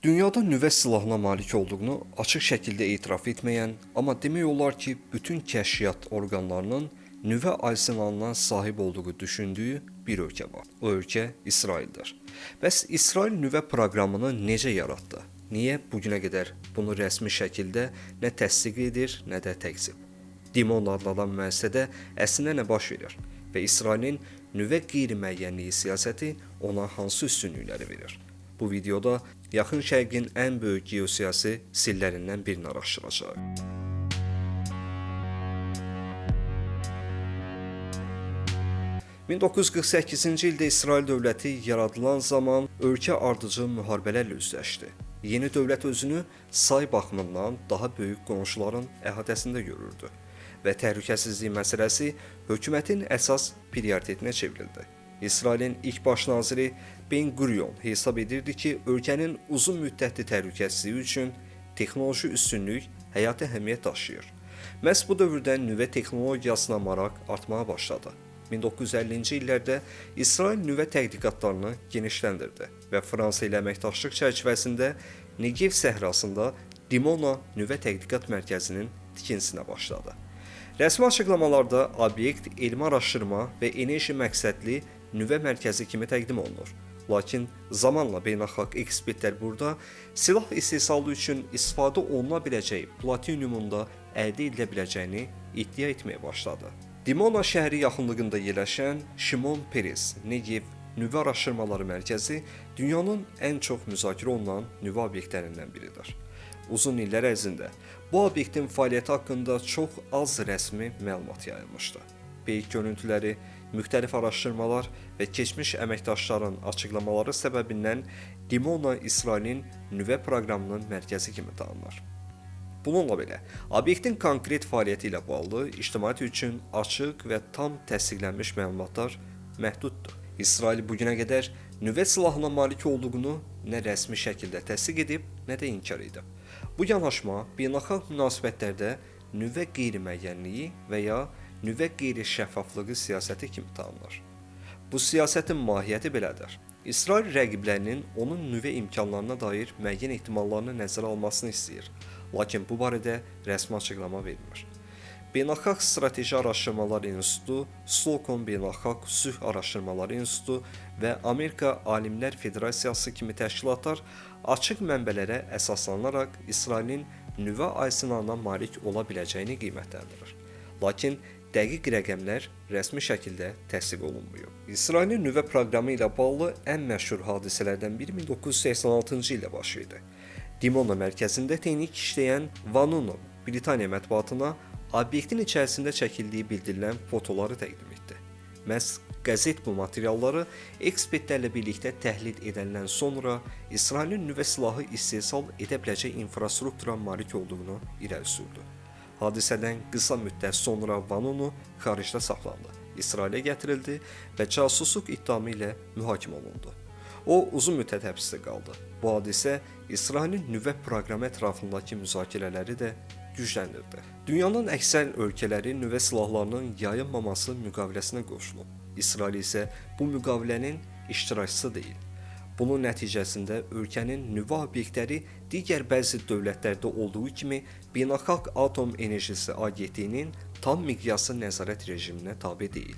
Dünyada nüvə silahına malik olduğunu açıq şəkildə etiraf etməyən, amma demək olar ki, bütün kəşfiyyat orqanlarının nüvə arsenalına sahib olduğu düşündüyü bir ölkə var. O ölkə İsraildir. Bəs İsrail nüvə proqramını necə yaratdı? Niyə bu günə qədər bunu rəsmi şəkildə nə təsdiq edir, nə də təkzib? Dimona adlanan müəssisədə əslində nə baş verir və İsrailin nüvə qeyri-müəyyənliyi siyasəti ona hansı üstünlükləri verir? Bu videoda Yaxın Şərqin ən böyük geosiyasi sirlərindən birini araşdıracağıq. ...1948-ci ildə İsrail dövləti yaradılan zaman ölkə ardıcıl müharibələrlə üzləşdi. Yeni dövlət özünü say baxımından daha böyük qonşuların əhatəsində görürdü və təhlükəsizlik məsələsi hökumətin əsas prioritetinə çevrildi. İsrailin ilk baş naziri Ben Gurion hesab edirdi ki, ölkənin uzun müddətli təhlükəsizliyi üçün texnoloji üstünlük həyati əhəmiyyət daşıyır. Məhz bu dövrdə nüvə texnologiyasına maraq artmağa başladı. 1950-ci illərdə İsrail nüvə tədqiqatlarını genişləndirdi və Fransa ilə əməkdaşlıq çərçivəsində Negev səhrasında Dimona nüvə tədqiqat mərkəzinin tikintisinə başladı. Rəsmi açıqlamalarda obyekt elmi araşdırma və enerji məqsədli nüvə mərkəzi kimi təqdim olunur. Lakin zamanla beynəlxalq ekspertlər burada silah istehsalı üçün istifadə oluna biləcək platiniumun da əldə edilə biləcəyini iddia etməyə başladı. Dimona şəhəri yaxınlığında yerləşən Şimon Peres Negev Nüvə Araşdırmaları Mərkəzi dünyanın ən çox müzakirə olunan nüvə obyektlərindən biridir. Uzun illər ərzində bu obyektin fəaliyyəti haqqında çox az rəsmi məlumat yayılmışdı. Peyk görüntüləri, müxtəlif araşdırmalar və keçmiş əməkdaşların açıqlamaları səbəbindən Dimona İsrailin nüvə proqramının mərkəzi kimi tanınır. Bununla belə, obyektin konkret fəaliyyəti ilə bağlı ictimaiyyət üçün açıq və tam təsdiqlənmiş məlumatlar məhduddur. İsrail bu günə qədər nüvə silahına malik olduğunu nə rəsmi şəkildə təsdiq edib, nə də inkar edib. Bu yanaşma beynəlxalq münasibətlərdə nüvə qeyri-müəyyənliyi və ya nüvə qeyri-şəffaflığı siyasəti kimi tanınır. Bu siyasətin mahiyyəti belədir. İsrail rəqiblərinin onun nüvə imkanlarına dair müəyyən ehtimallarını nəzərə almasını istəyir, lakin bu barədə rəsmi açıqlama vermir. Beynəlxalq Strateji Araşdırmalar İnstitutu, Stockholm Beynəlxalq Sülh Araşdırmaları İnstitutu və Amerika Alimlər Federasiyası kimi təşkilatlar açıq mənbələrə əsaslanaraq İsrailin nüvə arsenalına malik ola biləcəyini qiymətləndirir. Lakin dəqiq rəqəmlər rəsmi şəkildə təsdiq olunmayıb. İsrailin nüvə proqramı ilə bağlı ən məşhur hadisələrdən biri 1986-cı ildə baş verdi. Dimona mərkəzində texnik işləyən Vanunu Britaniya mətbuatına obyektin içərisində çəkildiyi bildirilən fotoları təqdim etdi. Məhz qəzet bu materialları ekspertlərlə birlikdə təhlil edəndən sonra İsrailin nüvə silahı istehsal edə biləcək infrastruktura malik olduğunu irəli sürdü. Hadisədən qısa müddət sonra Vanunu xaricdə saxlandı, İsrailə gətirildi və casusluq ittihamı ilə mühakimə olundu. O uzun müddət həbsdə qaldı. Bu hadisə İsrailin nüvə proqramı ətrafındakı müzakirələri də gücləndirdi. Dünyanın əksər ölkələri nüvə silahlarının yayılmaması müqaviləsinə qoşulub. İsrail isə bu müqavilənin iştirakçısı deyil. Bunun nəticəsində ölkənin nüvə obyektləri digər bəzi dövlətlərdə olduğu kimi Beynəlxalq Atom Enerjisi Agentliyinin tam miqyaslı nəzarət rejiminə tabe deyil.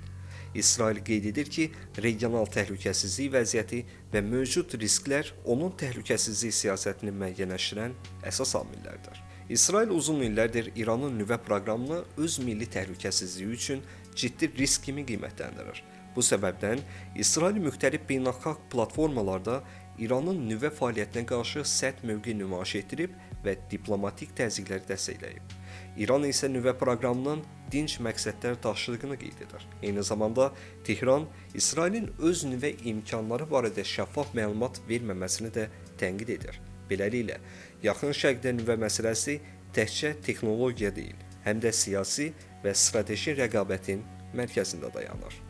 İsrail qeyd edir ki, regional təhlükəsizlik vəziyyəti və mövcud risklər onun təhlükəsizlik siyasətini müəyyənləşdirən əsas amillərdir. İsrail uzun illərdir İranın nüvə proqramını öz milli təhlükəsizliyi üçün ciddi risk kimi qiymətləndirir. Bu səbəbdən İsrail müxtəlif beynəlxalq platformalarda İranın nüvə fəaliyyətinə qarşı sərt mövqe nümayiş etdirib və diplomatik təzyiqləri dəstəkləyib. İran isə nüvə proqramının dinc məqsədlər daşıdığını qeyd edir. Eyni zamanda Tehran İsrailin öz nüvə imkanları barədə şəffaf məlumat verməməsini də tənqid edir. Beləliklə, Yaxın Şərqdə nüvə məsələsi təkcə texnologiya deyil, həm də siyasi və strateji rəqabətin mərkəzində dayanır.